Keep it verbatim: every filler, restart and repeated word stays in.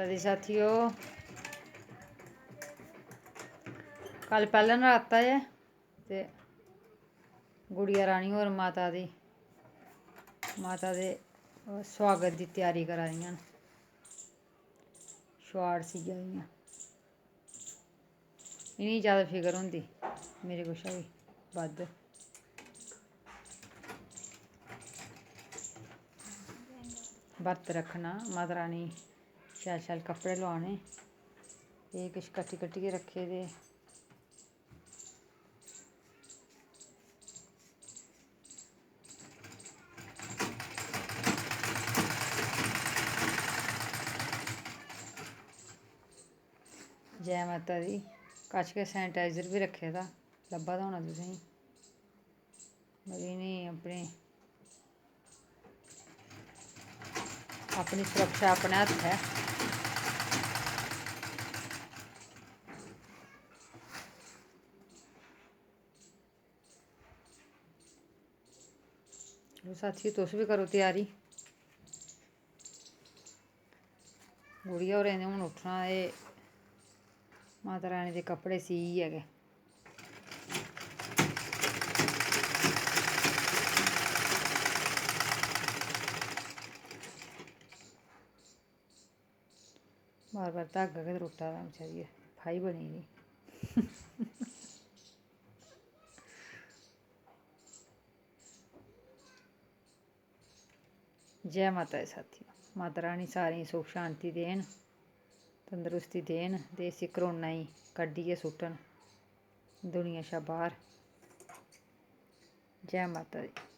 ते साथियो, कल पैह्ला नराता ऐ ते गुड़िया रानी होर माता दी, माता दे सुआगत दी त्यारी करा दियां न। शुआड़ सीआ दियां। इ'नेंगी जैदा फिकर होंदी मेरे कशा बी बद्ध। बर्त रक्खना, माता रानी शैल शैल कपड़े लोआने। एह् किश कट्टी कट्टियै रक्खे दे। जै माता दी। कश गै सैनिटाइजर बी रक्खे दा, लब्भा दा होना तुसेंगी। मतलब इ'नें अपने, अपनी सुरक्षा अपने हत्थ ऐ। लो साथियो, तुस बी करो त्यारी। गुड़िया होरें ते हून उट्ठना ते माता रानी दे कपड़े सीइयै गै। बार बार धागा गै त्रुट्टा दा बेचारी, फाही बनी दी। जै माता दी साथियो, माता रानी सारें गी सुख शांति देन, तंदरुस्ती देन ते इसी करोना गी कड्ढियै सुट्टन दुनिया शा बाह्र। जै माता दी।